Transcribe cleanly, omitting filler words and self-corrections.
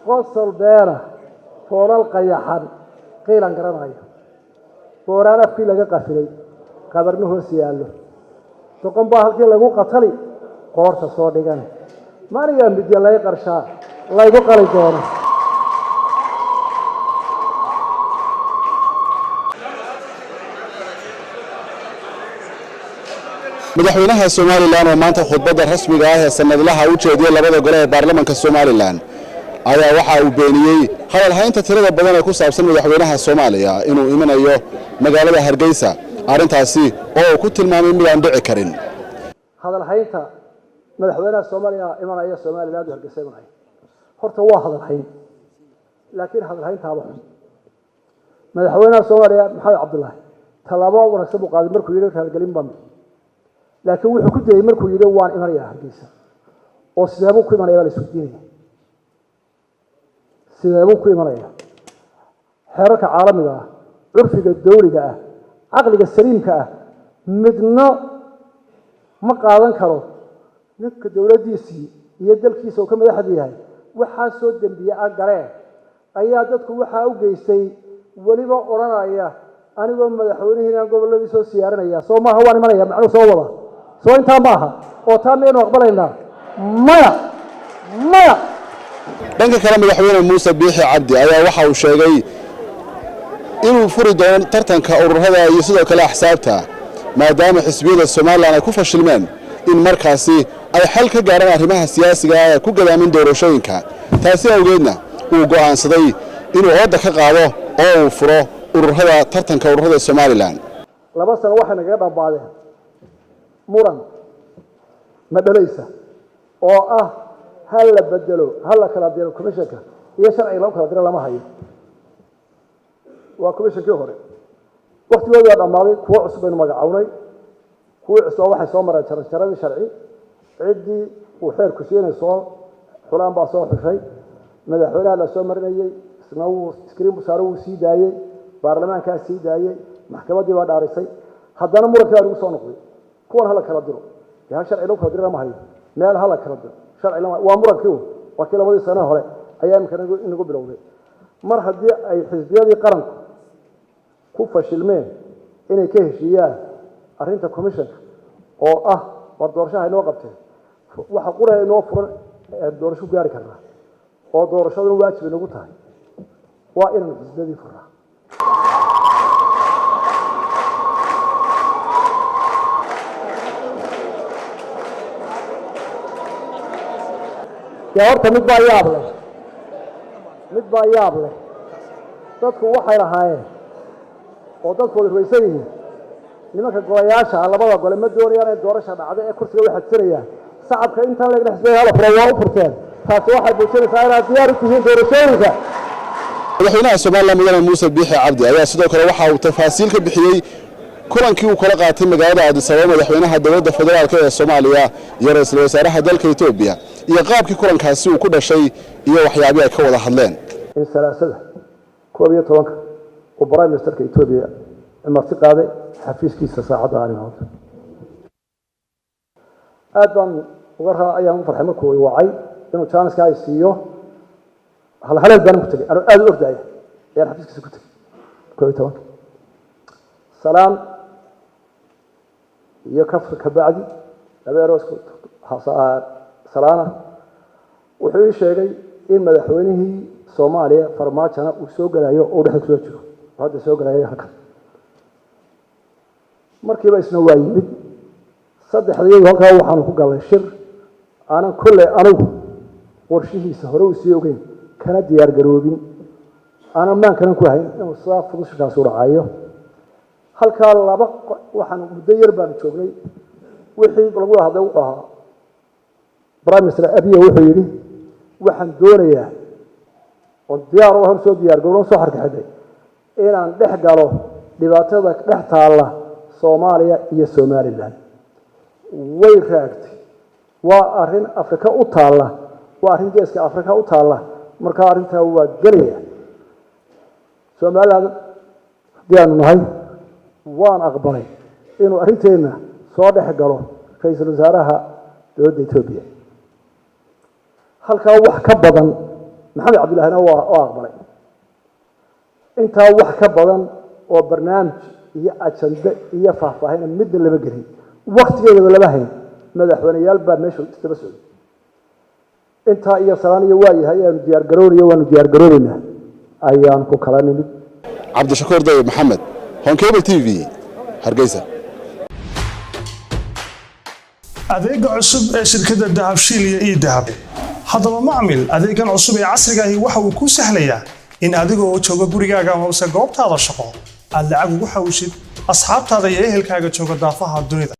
Qosol beena, foolal qayaxan, qiilan garanayo, booraan afkii laga qafilay, qabarna hoos yaallo, doqon baa halkii lagu qatali qoorta soo dhigan, maanigaa midya lay qarshaa laygu qali doono. Madaxweynaha Somalilan oo maanta khudbadda rasmiga ah ee sanadlaha u jeediyey labada gole ee baarlamanka Somalilan ayaa waxa uu beeniyey hadalhaynta tirada badan ee ku saabsan madaxweynaha Soomaaliya inuu imanayo magaalada Hargeysa, arrintaasi oo uu ku tilmaamay mid aan dhici karin. Hadalhaynta madaxweynaha Soomaaliya imanaya Somaliland, Hargeysa imanaya, horta waa hadalhayn, laakiin hadalhayntaaba xun. Madaxweynaha Soomaaliya Maxamed Cabdullaahi tallaabo wanaagsan buu qaaday markuu yidhi raalgelin baan bixiyey, laakiin wuxuu ku dayey markuu yidhi waan imanayaa Hargeysa, oo sideebuu ku imanaya baa la isweydiinaya. Sideebuu ku imanaya? Xeerarka caalamiga ah, curfiga dawliga ah, caqliga saliimka ah midna ma qaadan karo ninka dowladdiisii iyo dalkiisa uu ka madaxda yahay waxaa soo dembiye ah galeen ayaa dadku waxaa u geystay, weliba odhanaya anigoo madaxweynihiinaan gobolladii soo siyaarinaya. Soo maaha waan imanaya macnuu soo wada soo intaa maaha, oo taa miyaynu aqbalaynaa? Maya, maya. Dhanka kale, madaxweyne Muuse Biixi Cabdi ayaa waxa uu sheegay inuu furi doono tartanka ururada iyo sidoo kale axsaabta, maadaama xisbiyada Somalilan ay ku fashilmeen in markaasi ay xal ka gaaraan arrimaha siyaasiga ah ee ku gadaamin doorashooyinka. Taasi awgeedna uu go'aansaday inuu ooda ka qaado oo uu furo ururada, tartanka ururada Somalilan. 2 sano waxay nagaga dhammaadeen muran madhalaysa oo ah ha la bedelo, ha la kala diro commissionka, iyo sharciga lagu kala diro lama hayo. Waa commissionkii hore, waktigoodii waa dhammaaday. Kuwo cusub baynu magacawnay. Kuwii cusubaa waxay soo mareen jaranjaradii sharci. Ciddii uu xeerku siinay soo xulaan baa soo xushay. Madaxweynaha la soo marinayey, isna wuu screen buu saaro, wuu sii daayey, baarlamaankaa sii daayey, maxkamaddii baa dhaarisay. Haddana murankii baa nagu soo noqday: kuwan hala kala diro. Dee hal sharci lagu kala diro lama hayo, meel hala kala diro sharci lama. Waa murankii un, waa kii 2dii sano hore ayaa imika inagu bilowday. Mar haddii ay xisbiyadii qaranku ku fashilmeen inay ka heshiiyaan arrinta commissionka oo ah war doorashaha inoo qabteen, waxa quraya inoo furan ee doorasho ku gaari karnaa oo doorashaduna waajib inagu tahay waa inaanu xisbiyadii furnaa. Dee horta mid baa yaab leh, mid baa yaab leh. Dadku waxay lahaayeen oo dadku wada rumaysan yihiin nimanka golayaasha labada gole ma doonayaan in doorasha dhacda ee kursiga u xadsanayaan. Sacabka intaan leegna xisbiga hala furo waa u furteen. Taasi waxay muujinaysaa inaad diyaar u tihiin doorashooyinka. Madaxweynaha Somalilan mudane Muuse Biixi Cabdi ayaa sidoo kale waxa uu tafaasiil ka bixiyey kulankii uu kala qaatay magaalada Addis Ababa madaxweynaha dowladda federaalka ee Soomaaliya iyo ra-iisul wasaaraha dalka Etoobiya, iyo qaabkii kulankaasi uu ku dhashay iyo waxyaabihii ay ka wada hadleen. In Salaasada 11-ka uu prime ministerka Etoobiya marti qaaday xafiiskiisa saacadda aan imaado. Aad baan uga raa ayaan ugu farxay markuu i wacay inuu jaaniska ay siiyo. Halhaleed baan ku tegey, anoo aada u ordaya ayaan xafiiskiisa ku tegey 11-ka. Salaam iyo kaf kabacdi, laba ero isku salaana, wuxuu ii sheegay in madaxweynihii Soomaaliya Farmaajona uu soo gelayo oo dhexda kusoo jiro oo hadda soo gelayo halkan. Markiiba isna waa yimid. Saddexdayadu halkaa waxaanu ku galnay shir aanan kolley anigu qorshihiisa hore uu sii ogeyn kana diyaar garoobin, aanan maankana ku hayn inuu sidaa fudud shirkaasi u dhacayo. Halkaa laba waxaanu muddo yar baanu joognay. Wixii lagu wada hadlay wuxuu ahaa, prime minister Abiy wuxuu yidhi: waxaan doonayaa oon diyaar u ahan, soo diyaar garoon, soo xarka xidhay inaan dhex galo dhibaatada dhex taalla Soomaaliya iyo Somaliland. Way raagtay, waa arrin Afrika u taalla, waa arrin geeska Afrika u taalla. Markaa arrintaa waa gelaya. Somaliland haddii aanu nahay, waan aqbalay inuu arrinteenna soo dhex galo ra-iisul wasaaraha dowladda Etoobiya. Halkaa wax ka badan Maxamed Cabdillahina waa aqbalay. Intaa wax ka badan oo barnaamij iyo ajande iyo faahfaahina midna lama gelin, waktigeedaba lama hayn. Madaxweyneyaal baa meesha isdaba socday. Intaa iyo salaan iyo waa yahay aanu diyaar garoonayo, waanu diyaar garoonaynaa, ayaan ku kala nimid. Cabdishakuur Dayib Maxamed, Horn Cable TV, Hargeysa. Adeega cusub ee shirkadda Dahabshiil iyo eDahab. Haddaba macmil, adeegan cusub ee casriga ahi waxa uu kuu sahlayaa in adigoo jooga gurigaaga amase goobtaada shaqo aad lacag ugu xawishid asxaabtaada iyo ehelkaaga jooga daafaha dunida.